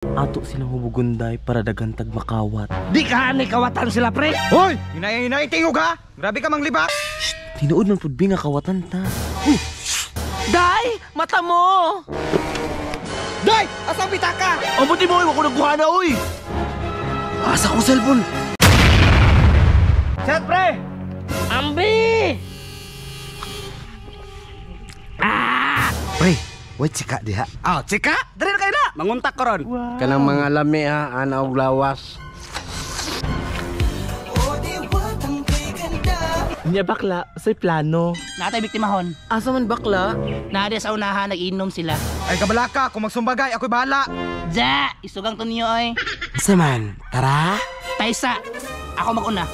Ato silang hubugunday para daghan tag makawat. Di ka ni kawatan sila, pre. Hoy! Hinay-hinay tingog ha! Grabe ka mang libak! Shh! Tinuod man pud bi nga kawatan ta. Day! Mata mo! Day! Asang pitaka? Ang buti mo, wa ko nagkuha na, oy! Asa kong cellphone? Set, pre! Ambi! Ah! Pre, wait, chika diha. Ah, chika? Dali na kayo na! Manguntak ko ron. Wow. Kanang mga lami ha, ana og lawas. Nya bakla, say plano. Natay biktimahon. Asa man bakla? Naade sa unahan, nag-inom sila. Ay kabalaka, kung magsumbagay, ako'y bahala. Ja! Isugang to niyo oy. Asa man? Tara! Taysa, ako mag-una.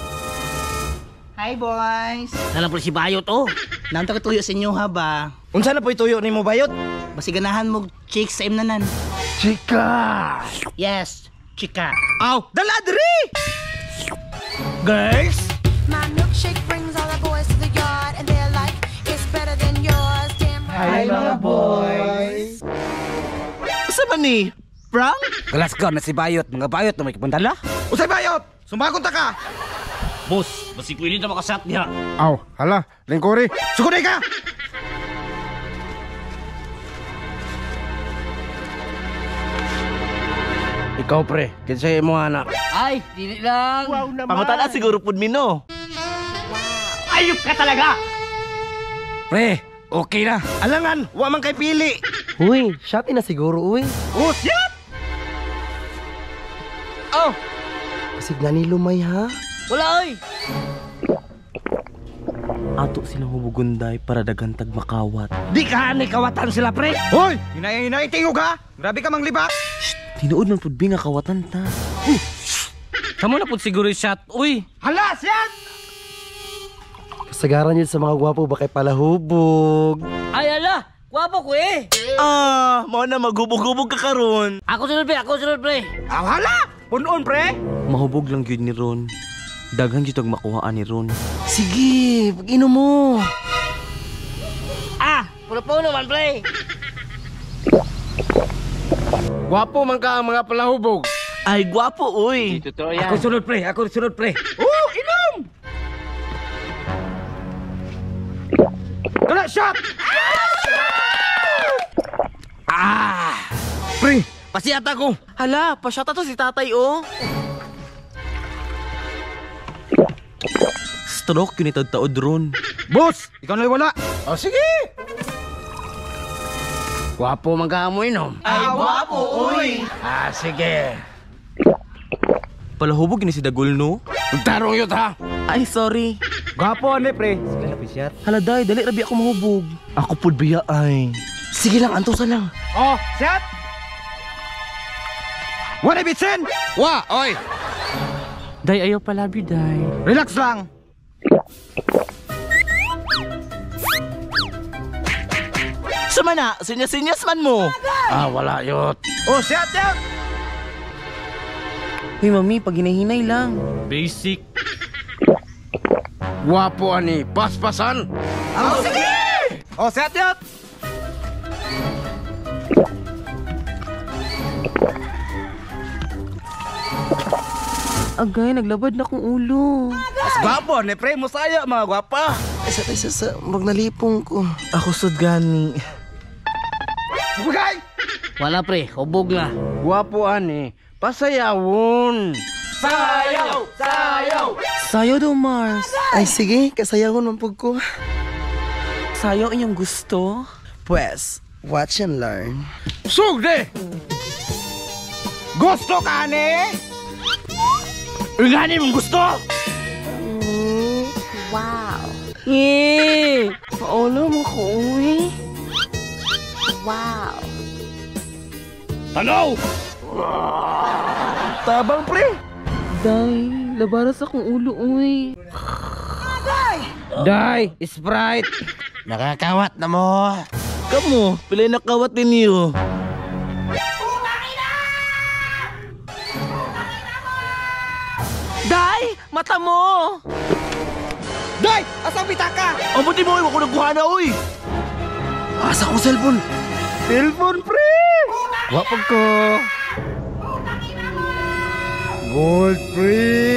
Hi boys! Nalang po si Bayot oh. Naunta ko tuyo sa inyo ha ba? Unsa na po'y tuyo nimo, Bayot? Basi ganahan mo chicks sa imnanan. Chika! Yes, chika. Aw, dala diri! Girls? My milkshake brings all the boys to the yard, and they're like, it's better than yours. Damn right. Hi mga boys! Asa man ni? Prank? Glasgow na si Bayot. Mga Bayot na may kapundala. Usay Bayot! Sumbagon ta ka! Boss, basi pwede na makasat niya. Aw, hala, lingkuri. Sukuday ka! Ikaw, pre. Kinsay imo anak. Ay, dili lang. Wow naman. Pangutana siguro pud mino. Ayop ka talaga! Pre, okay na. Alangan, wa man kay pili. Uy, shot na siguro, uy. Oh, shit! Oh! Basig na ni lumay ha. Wala oy. Ato silang hubugunday para daghan tag makawat. Di ka ni kawatan sila, pre. Hoy! Hinay-hinay tingog ha! Grabe ka mang libak! Shh! Tinuod man pud bi nga kawatan ta. Kamo na pud siguro yung shot, uy. Hala, shit! Kasagaran yun sa mga gwapo ba kay palahubog. Ay ala, gwapo ko eh. Ah, mao na maghubog-hubog ka karon. Ako sunod pre, ako sunod pre. Aw, hala! Punon, pre! Mahubog lang gyud ni Ron. Daghan gyud og makuhaan ni Ron. Sige, pag-inom mo. Ah, puno-puno man pre. Gwapo man ka ang mga palahubog. Ay, gwapo uy. Ako sunod, pre. Ako sunod, pre. Oh, inom! Tara, shot! Ah! Pre, pasiyata ko. Hala, pasyata to si tatay oh. Stroke yun itad-taod ron. Boss, ikaw na wala. O, sige. Gwapo man ka mo inom. Ay, gwapo uy. Ah, sige. Palahubog yun si Dagul no? Tarong yun, ha? Ay, sorry. Gwapo, ano, pre? Hala, day, dali rabi ako mahubog. Ako pud biya ay. Sige lang, antusan lang. Oh, set! Wala bitsin! Wa, oy. Day, ayaw palabi, day. Relax lang. Sama na, sinyas-sinyas man mo. Ah, wala yun. Oh, set, set! Uy, mami, pag hinahinay lang. Basic. Gwapo ani, paspasan. Oh, sige! Oh, set, set! Agay, naglabad na kong ulo. Mas gwapo ni pre, musaya mga gwapa. Isa sa, murag nalipong ko. Ako sud gani. Bugay! Wala pre, hubog na. Gwapo ani, pasayawon. Sayaw! Sayaw! Sayo daw, Mars. Ay sige, kasayawon man pug ko. Sayo inyong gusto? Pues, watch and learn. Sugde! Gusto ka, ni? Ngani mong gusto? Wow. Eh, paolo mo ko, uy. Wow. Tanaw! Tabang, pre. Day, labaras akong ulo, uy. Day, Sprite. Nakakawat na mo. Kamo, pilay nakawat ninyo. Day! Mata mo! Day! Asang pitaka? Ang buti mo, wa ko nagkuha na, uy! Asa kong cellphone? Cellphone, pre! Wa pag ko. Gold, pre.